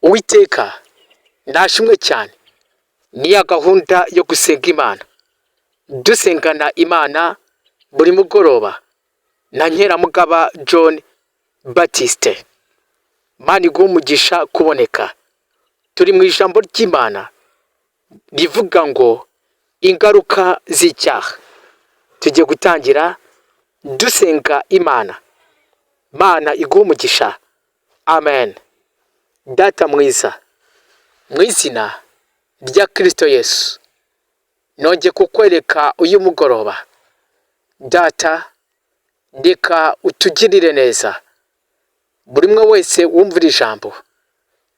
Uwiteka nashimwe cyane. Ni ya gahunda yo gusenga Imana, dusengana Imana buri mugoroba na Nkeramugaba John Baptiste. Imana iguhe umugisha kuboneka. Turi mu ijambo ry'Imana rivuga ngo ingaruka z'icyaha. Tugiye gutangira dusenga Imana. Imana iguhe umugisha. Amen. Data mwiza, mu izina rya Kristo Yesu, nongeye kukwereka uyu mugoroba. Data, reka utugirire neza. Buri umwe wese wumvira ijambo,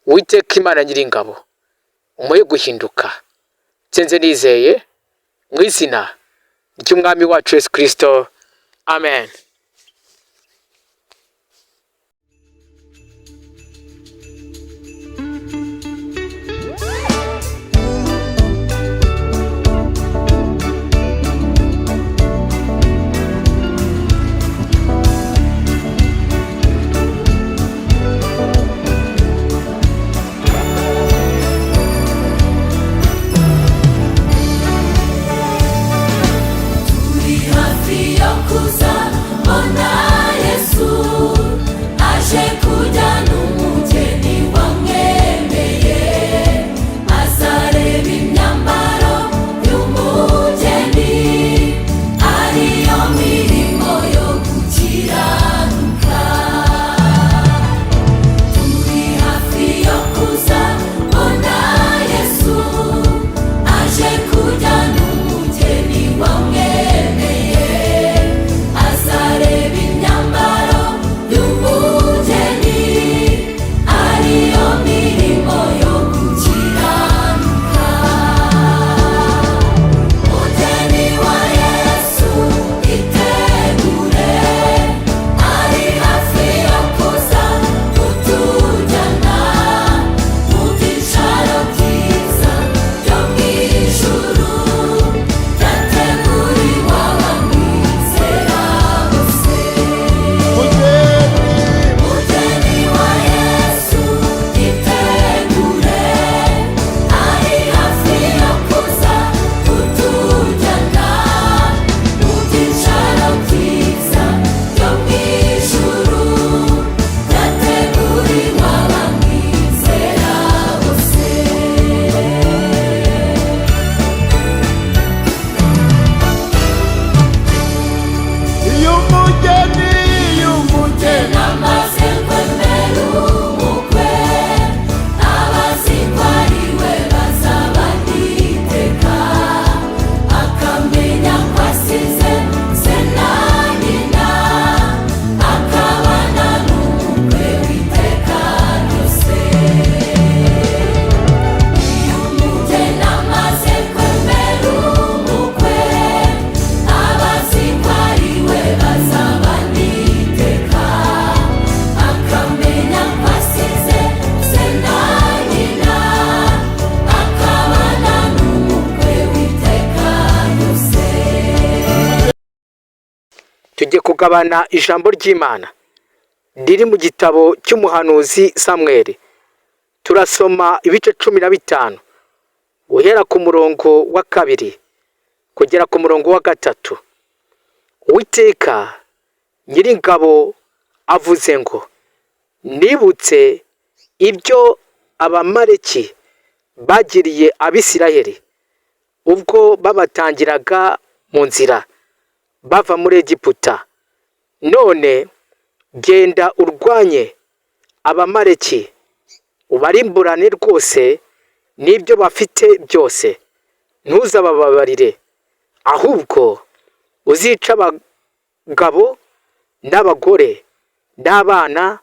Uwiteka Imana Nyiringabo, umuhe guhinduka. Nsenze nizeye mu izina ry'Umwami wacu Yesu Kristo. Amen. Turi hafi yo kuzabona Yesu aje kujyana umugeni wamwemeye, azareba imyambaro y'umugeni ariyo mirimo yo gukiranuka. Turi hafi yo kuzabona Yesu aje kujyana umugeni wamwemeye, azareba imyambaro y'umugeni ariyo mirimo yo gukiranuka. Mugeni wa Yesu itegure, ari hafi yo kuza kutujyana mu byicaro byiza byo mu ijuru byateguriwe abamwizera bose. Mugeni wa Yesu itegure, ari hafi yo kuza kutujyana mu byicaro byiza byo mu ijuru byateguriwe abamwizera bose. Iyo umugeni, iyo umugeni Namaze kwemera umukwe, abazi ko ari we bazaba iteka, akamenya ko asize se na nyina, akabana n'umukwe w'iteka ryose. Iyo umugeni amaze kwemera umukwe, abazi ko ari we bazaba iteka, akamenya ko asize se na nyina, akabana n'umukwe w'iteka ryose. Tugiye kugabana ijambo ry'Imana riri mu gitabo cy'umuhanuzi Samweli. Turasoma ibice 15 guhera ku murongo wa 2 kugera ku murongo wa 3. Uwiteka Nyiringabo avuze ngo nibutse ibyo Abamaleki bagiriye Abisirayeli ubwo babatangiraga mu nzira bava muri Egiputa. None genda urwanye Abamaleki, ubarimburane rwose n'ibyo bafite byose, ntuzabababarire, ahubwo uzica abagabo n'abagore n'abana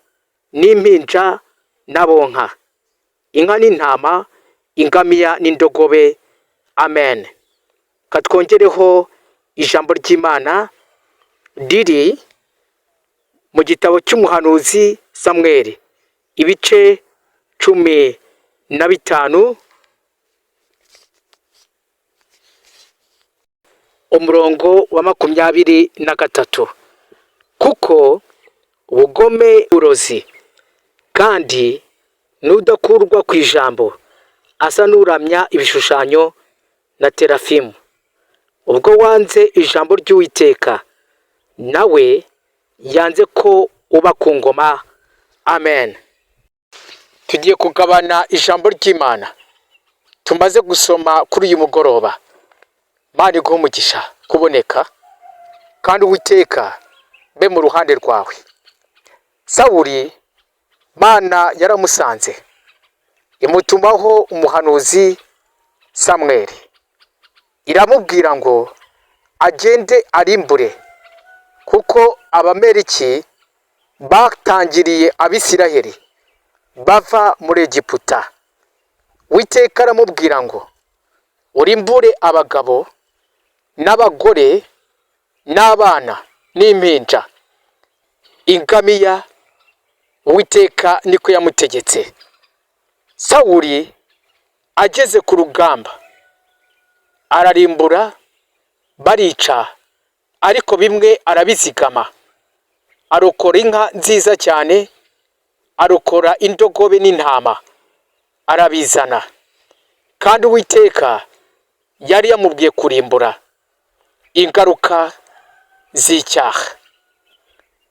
n'impinja n'abonka, inka n'intama, ingamiya n'indogobe. Amen. Katwongereho ijambo ry'Imana riri mu gitabo cy'umuhanuzi Samweli, ibice 15, umurongo wa 23. Kuko ubugome urozi, kandi N'udakurwa ku ijambo asa n'uramya ibishushanyo na terafimu. Ubwo wanze ijambo ry'Uwiteka, nawe yanze ko uba ku ngoma. Amen. Tugiye kugabana ijambo ry'Imana tumaze gusoma kuri uyu mugoroba. Imana iguhe umugisha kuboneka, kandi Uwiteka be mu ruhande rwawe. Sawuli, Mana yaramusanze, imutumaho umuhanuzi Samweli, iramubwira ngo agende arimbure, kuko Abameliki batangiriye Abisiraheli bava muri Egiputa. Uwiteka aramubwira ngo urimbure abagabo n'abagore n'abana n'impinja, ingamiya. Uwiteka niko yamutegetse. Sawuli ageze ku rugamba ararimbura, barica, ariko bimwe arabizigama, arokora inka nziza cyane, arokora indogobe n'intama, arabizana. Kandi Uwiteka yari yamubwiye kurimbura. Ingaruka z'icyaha.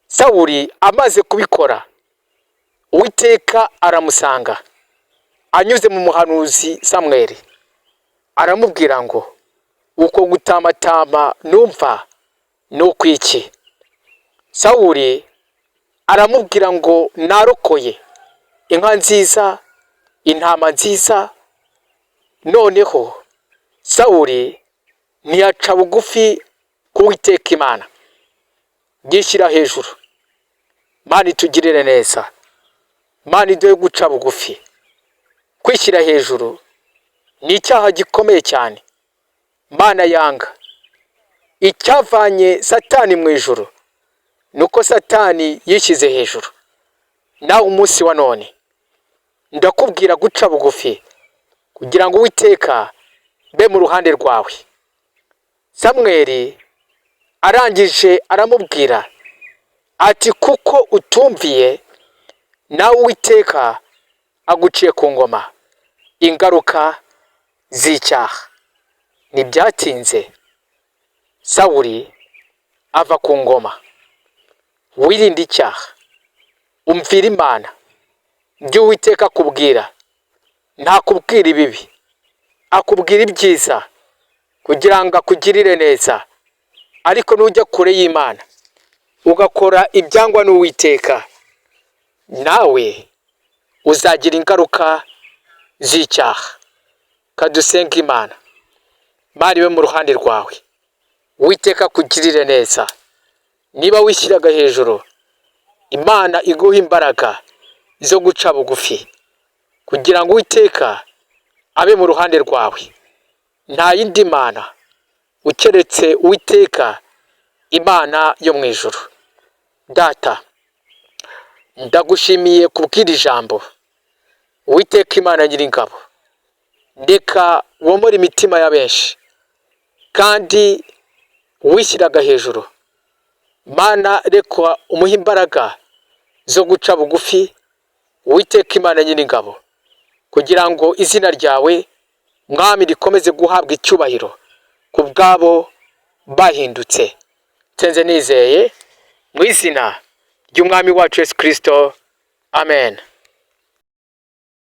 Sawuli amaze kubikora, Uwiteka aramusanga anyuze mu muhanuzi Samweli, aramubwira ngo uko gutamatama numva ni ukw'iki? Sawuli aramubwira ngo narokoye inka nziza, intama nziza. Noneho Sawuli ntiyaca bugufi ku Uwiteka Imana, yishyira hejuru. Mana itugirire neza, Mana iduhe guca bugufi. Kwishyira hejuru ni icyaha gikomeye cyane Mana yanga. Icyavanye Satani mu ijuru ni uko Satani yishyize hejuru. Nawe umunsi wa none ndakubwira guca bugufi kugira ngo Uwiteka be mu ruhande rwawe. Samweli arangije aramubwira ati kuko utumviye, nawe Uwiteka aguciye ku ngoma. Ingaruka z'icyaha. Ntibyatinze Sawuli ava ku ngoma. Wirinde icyaha, umvira Imana. Ibyo Uwiteka akubwira, ntakubwira ibibi, akubwira ibyiza kugira ngo akugirire neza. Ariko nujya kure y'Imana ugakora ibyangwa n'Uwiteka, nawe uzagira ingaruka z'icyaha. Kadusenga Imana. Imana ibe mu ruhande rwawe, Uwiteka akugirire neza. Niba wishyiraga hejuru, Imana iguha imbaraga zo guca bugufi kugira ngo Uwiteka abe mu ruhande rwawe. Nta yindi mana ukeretse Uwiteka Imana yo mu ijuru. Data, ndagushimiye kubw'iri jambo. Uwiteka Imana nyiringabo, reka womore imitima ya benshi kandi uwishyiraga hejuru, Mana reka umuhe imbaraga zo guca bugufi. Uwiteka Imana nyiringabo, kugira ngo izina ryawe Mwami rikomeze guhabwa icyubahiro ku bwabo bahindutse. Nsenze nizeye mu izina ry'Umwami wacu Yesu Kirisito, amen.